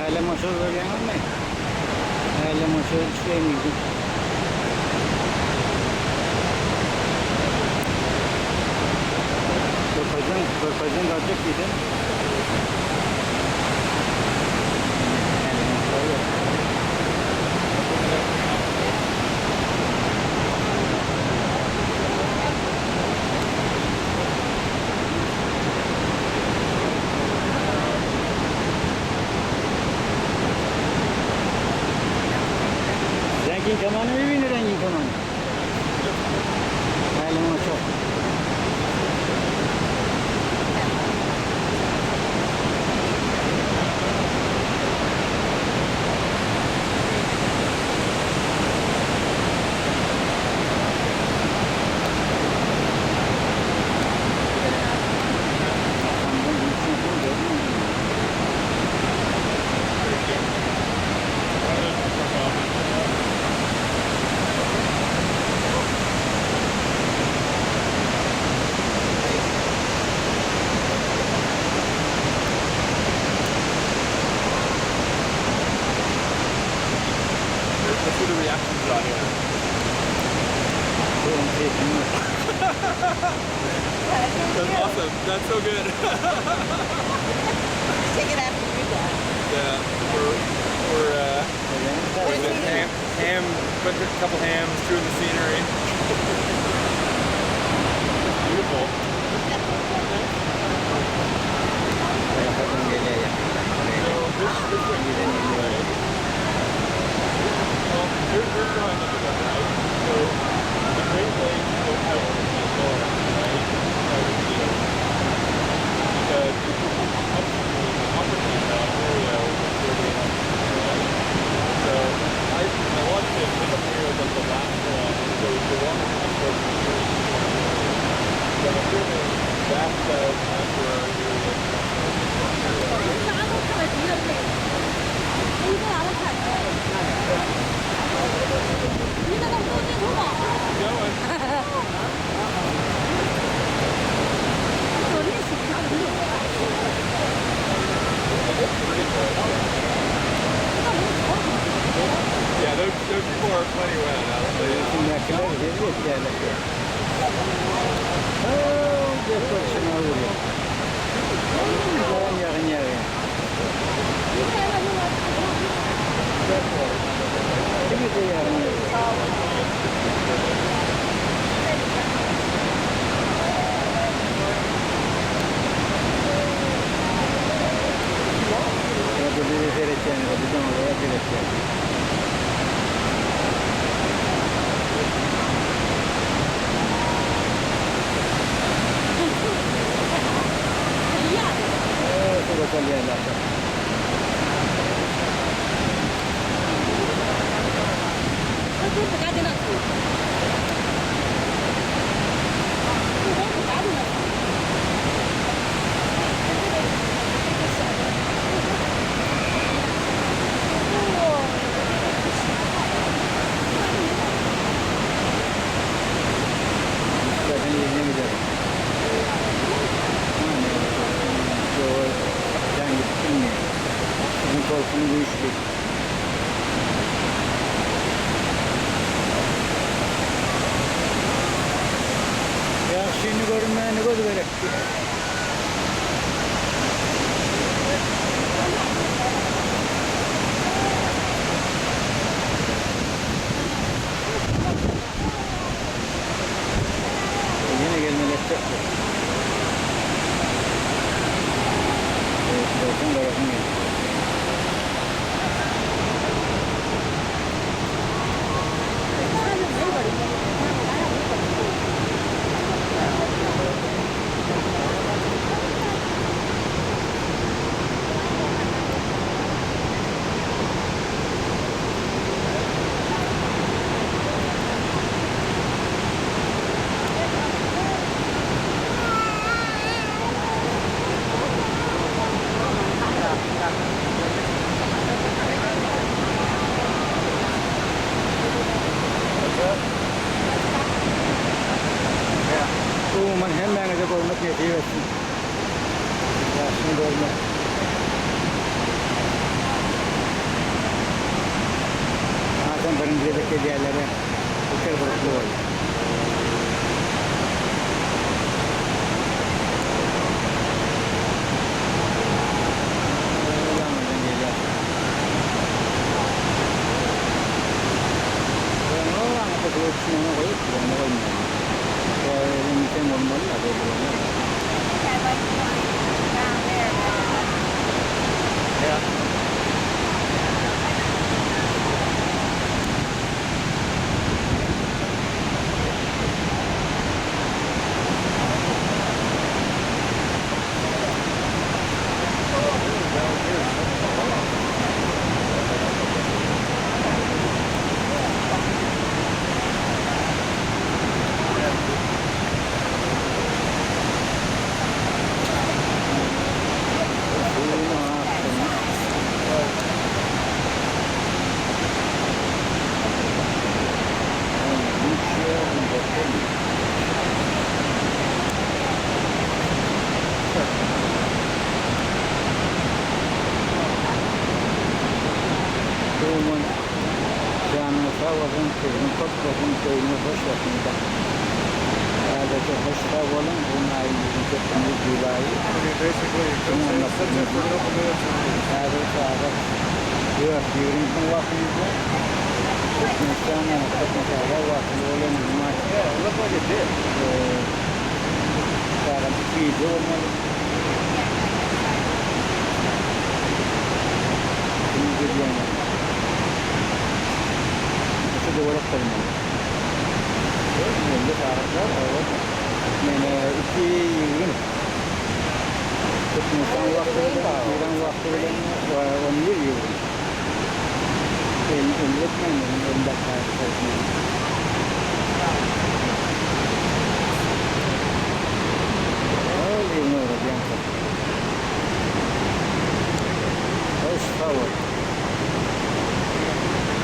Älemgoşar görýäňizmi? Älemgoşar isleýin diýdim. Körpejden, körpejden galjak diýsem. Älemgoşar ýok. Rengin kemany mi bini rengin kemany? Älemgoşar. Let's do the reaction shot here. That's awesome. That's so good. Take it after you're done. Yeah, we're we're with the ham, ham, bunch of couple hams, chewing the scenery. It's beautiful. So this this way, right? Well, here's how I think about it, right? So the Great Lakes don't have St. Lawrence, right? That would be because upstream in Upper Canada, Ontario, is further upstream, right? So I my logic is Lake Ontario is like the last one, so the water has to go from Erie to Ontario. So I'm assuming that's the that's where Erie is from to Ontario. 哪都看了几个配，一个哪都看。你那个都进土堡。 Going. 昨天洗上的 It looks pretty good. Yeah, those people are plenty wet, I'll tell you. Şimdikiler yerleşiyor. Oh, başına vuruyor. Yakın yakın. Kimi de yakın yakın. Orada bizi seyredeceğini, bizim oraya seyredeceğini. Evet, o da yerlerde. 我不干的那头，我不干的那头。 Zaten yerine gidelim. Yani, o can gitmiyor. Bizim korkumuz güçlü. Ya şimdi görünmeyeni göz gerek. Yine gelmeleri Evet, zaten garajın geldi. Umuman hemmäňize görmek nesip etsin. Ýagşyny görmek. Birinji gezek gelýänlere beter gyzykly bolýar. Ýaňydan gelýär. I like the one down there. Yeah. Janyňyz sag bolsun, siziň köp bolsun, göwnüňiz hoş bolsun. Häzirki hoş sag boluň, bu gün aýyň 28-nji julaýy. I mean, basically, you could say sit there for a couple minutes and leave. Häzir sagat 4:20 wagtymyzda Türkmenistan Türkmensähra wagtynda bolan maç Yeah, it looked like it did. Sagat 2-de bolmaly. Bunu görýän. Şu döwrek bolmaly. Ýende sagatlar, evet. Men 2:20. Türkmenistan wagty bilen, İran wagty bilen 11:20. El, elletmän, 10 dakika.